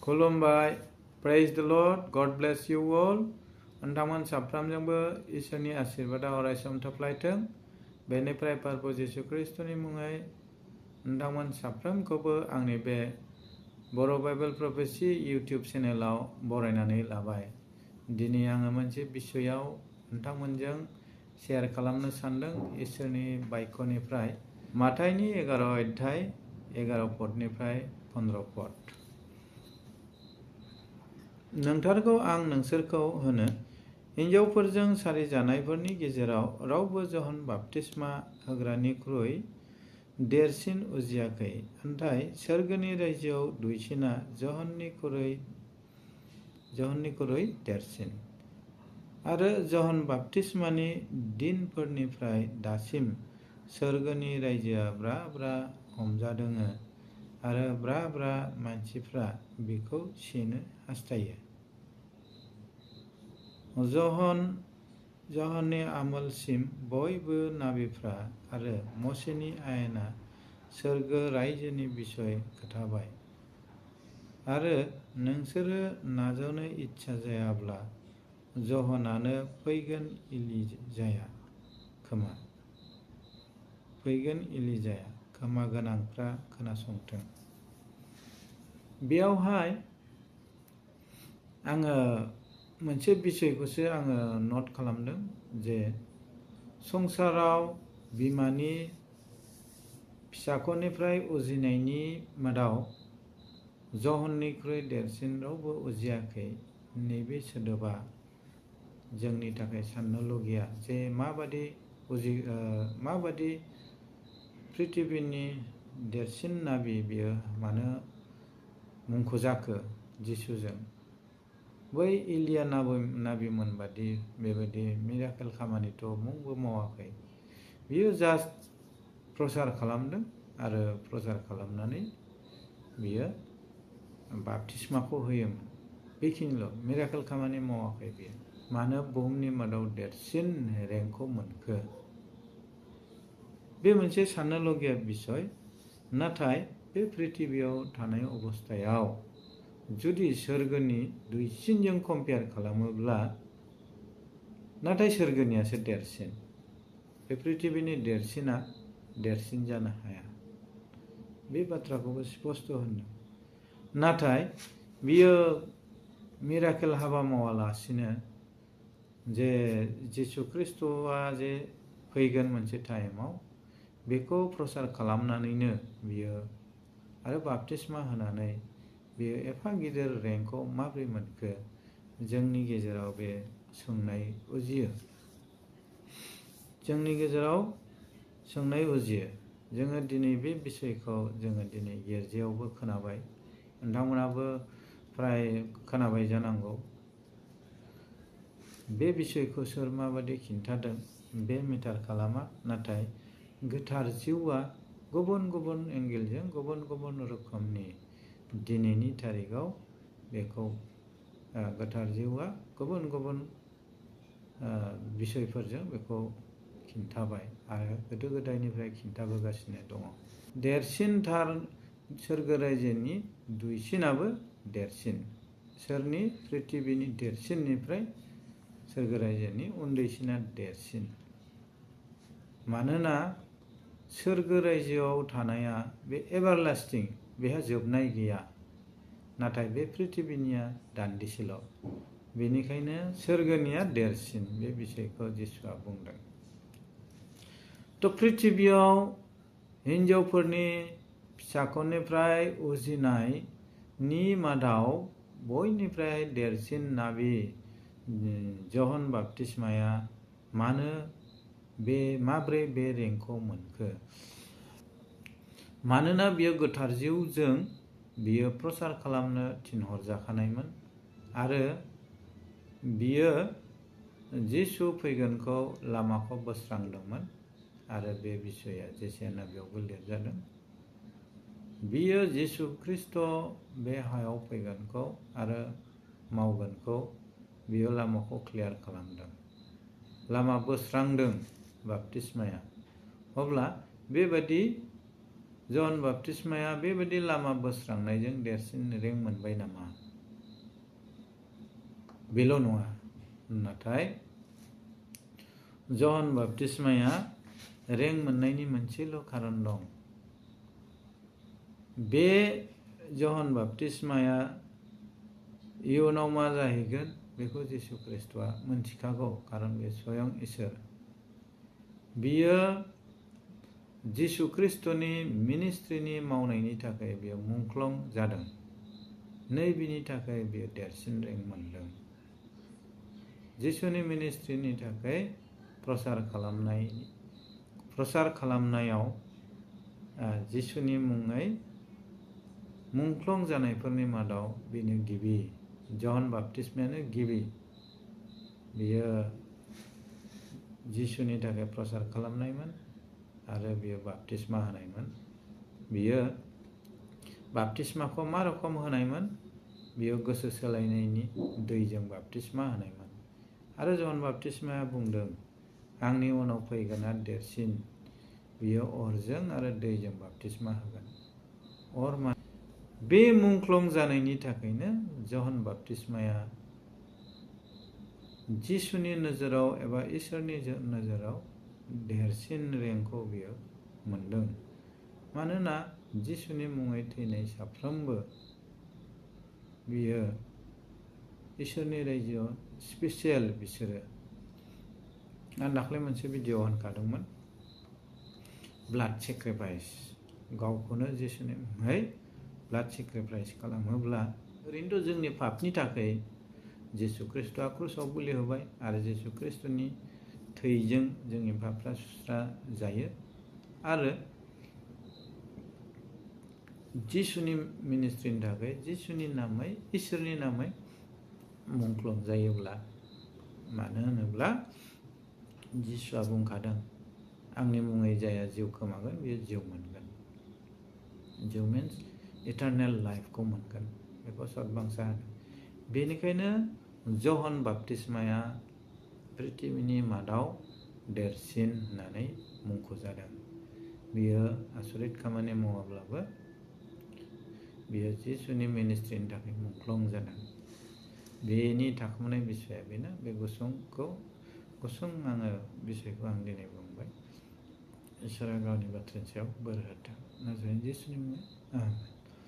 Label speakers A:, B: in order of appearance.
A: खुलुमबाय praise the Lord God bless you all नोंथांमोन साफ्रोमजोंबो इसोरनि आशीर्वादा अरायसम थाफ्लायथों बेनिफ्राय प्रभु जिसु ख्रिस्टनि मुङै नोंथांमोन साफ्रोमखौबो आंनि बे बर' बाइबेल प्रफेसि इउटिउब चेनेलाव बरायनानै लाबाय दिनै आङो मोनसे बिषयाव नोंथांमोनजों शेयार खालामनो सानदों इसोरनि बाक्यनिफ्राय माथाइनि 11 अध्याय 11 पदनिफ्राय 15 पद नोंथारगौ आं नोंसोरखौ होनो हिन्जावफोरजों सारिजानायफोरनि गेजेराव रावबो जहन बाप्तिस्मा होग्रानिख्रुइ देरसिन उजियाखै नाथाय सोरगोनि रायजोआव दुइसिना जहननिख्रुइ देरसिन आरो जहन बाप्तिस्मानि दिनफोरनिफ्राय दासिम सोरगोनि रायजोआ ब्रा ब्रा हमजादों आरो ब्रा ब्रा मानसिफ्रा बिखौ सेनो हास्थायो जहननि आमोलसिम बयबो नाबिफ्रा आरो मसेनि आयेना सोरगो रायजोनि बिसय खोथाबाय आरो नोंसोरो नाजावनो इच्छा जायाब्ला जहनानो फैगोन इलिजाया खोमा गोनांफ्रा खोनासंथों बेयावहाय आङो मोनसे बिषयखौसो आङो नोट खालामदों जे संसाराव बिमानि फिसाख'निफ्राय उजिनायनि मादाव जहननिख्रुइ देरसिन रावबो उजियाखै नैबे सोदोबा जोंनि थाखाय साननो लुगैया जे माबादि पृथिबिनि देरसिन नाबि बियो मानो मुंख'जाखो जिसुजों बै इलिया नाबिमोन बादि बेबायदि मिराकेल खामानिथ' मुंबो मावाखै बियो जास्ट प्रचार खालामदों आरो प्रचार खालामनानै बियो बाप्तिस्माखौ होयोमोन बेखिनिल' मिराकेल खामानि मावाखै बियो मानो बुहुमनि मादाव देरसिन रेंकखौ मोनखो बे मोनसे साननो लगिया बिसय नाथाय बे पृथिबियाव थानाय अबस्थायाव जुदि सोरगोनि दुइसिनजों कम्पेयार खालामोब्ला नाथाय सोरगोनियासो देरसिन बे पृथिबिनि देरसिना देरसिन जानो हाया बे बाथ्राखौबो स्पष्ट होनदों नाथाय बियो मिराकेल हाबा मावालासिनो जे जिसु ख्रिस्ट'आ जे फैगोन मोनसे टाइमाव बेखौ प्रचार खालामनानैनो बियो आरो बाप्तिस्मा होनानै बेयो एफा गिदिर रेंकखौ माबोरै मोनखो जोंनि गेजेराव बे सोंनाय उजियो जोङो दिनै बे बिसयखौ जोङो दिनै गिर्जायावबो खोनाबाय नोंथांमोनाबो फ्राय खोनाबाय जानांगौ बे बिसयखौ सोर माबादि खिन्थादों बे मेटार खालामा नाथाय गोथार जिउआ गुबुन गुबुन एंगेलजों गुबुन गुबुन रोखोमनि दिनैनि तारिखाव बेखौ गोथार जिउआ गुबुन गुबुन बिसयफोरजों बेखौ खिन्थाबाय आरो गोदो गोदायनिफ्राय खिन्थाबोगासिनो दङ देरसिनथार सोरगो रायजोनि दुइसिनाबो देरसिन सोरनि पृथिबिनि देरसिननिफ्राय सोरगो रायजोनि उन्दैसिना देरसिन मानोना सोरगो रायजोआव थानाया बे एभारलास्टिं बेहा जोबनाय गैया नाथाय बे पृथिबिनिया दान्दिसेल' बेनिखायनो सोरगोनिया देरसिन बे बिषयखौ जिसुआ बुंदों थ' पृथिबियाव हिन्जावफोरनि फिसाख'निफ्राय उजिनायनि मादाव बयनिफ्राय देरसिन नाबि जहन बाप्तिस्माया माब्रै बे रेंकखौ मोनखो मानोना बियो गोथार जिउजों बियो प्रचार खालामनो थिनहरजाखानायमोन आरो बियो जिसु फैगोनखौ लामाखौ बोस्रांदोंमोन आरो बे बिषया जेसायाना बेयावबो लिरजादों बियो जिसु ख्रिस्ट' बे हायाव फैगोनखौ आरो मावगोनखौ बियो लामाखौ क्लियार खालामदों लामा बोस्रांदों बाप्तिस्माया अब्ला बेबादि जन बाप्तिस्माया बेबायदि लामा बोस्रांनायजों देरसिन रेंक मोनबाय नामा? बेल' नङा, नाथाय जन बाप्तिस्माया रेंक मोननायनि मोनसेल' खारन दं। बे जन बाप्तिस्माया इयुनाव मा जाहैगोन बेखौ जिसु ख्रिस्ट'आ मोनथिखागौ, खारन बे स्वयं इसोर। बियो जिसु ख्रिस्ट'नि मिनिस्ट्रिनि मावनायनि थाखाय बियो मुंख्लं जादों। नै बिनि थाखाय बियो देरसिन रेंक मोनदों। जिसुनि मिनिस्ट्रिनि थाखाय प्रसार खालामनायाव जिसुनि मुङै मुंख्लं जानायफोरनि मादाव बेनो गिबि। जन बाप्तिस्मायानो गिबि। बियो जिसुनि थाखाय प्रसार खालामनायमोन आरो बियो बाप्तिस्मा होनायमोन। बियो बाप्तिस्माखौ मा रोखोम होनायमोन? बियो गोसो सोलायनायनि दैजों बाप्तिस्मा होनायमोन। आरो जन बाप्तिस्माया बुंदों, आंनि उनाव फैगोना देरसिन, बियो अरजों आरो दैजों बाप्तिस्मा होगोन। बे मुंख्लं जानायनि थाखायनो जन बाप्तिस्माया जिसुनि नोजोराव एबा इसोरनि नोजोराव देरसिन रेंकखौ बियो मोनदों। मानोना जिसुनि मुङै थैनाय साफ्रोमबो बियो इसोरनि रायजोआव स्पेसियेल बिसोरो। आं दाख्लै मोनसे भिडिअ होनखादोंमोन, ब्लाड सेक्रिफाइस, गावखौनो जिसुनि मुङै ब्लाड सेक्रिफाइस खालामोब्ला ओरैनोथ' जोंनि पापनि थाखाय जिसु ख्रिस्ट'आ क्रुसाव बोलि होबाय आरो जिसु ख्रिस्ट'नि थैजों जोंनि पापफ्रा सुस्रा जायो आरो जिसुनि मिनिस्ट्रिनि थाखाय जिसुनि नामै इसोरनि नामै मुंख्लं जायोब्ला, मानो होनोब्ला जिसुआ बुंखादों, आंनि मुङै जाया जिउ खोमागोन बियो जिउ मोनगोन। जिउ मिन्स इटारनेल लाइफखौ मोनगोन, बेखौ सतबांसा होनो। बेनिखायनो जन बाप्तिस्माया पृथिबिनि मादाव देरसिन होननानै मुंख'जादों। बियो आसरित खामानि मावाब्लाबो बियो जिसुनि मिनिस्ट्रिनि थाखाय मुंख्लं जादों। बेनि थाखोमानाय बिसयआ बेनो। बे गुसुं आङो बिसयखौ आं दिनै बुंबाय। इसोरा गावनि बाथ्रानि सायाव बोर होथों। नाजानाय जिसुनि मुङै आमेन।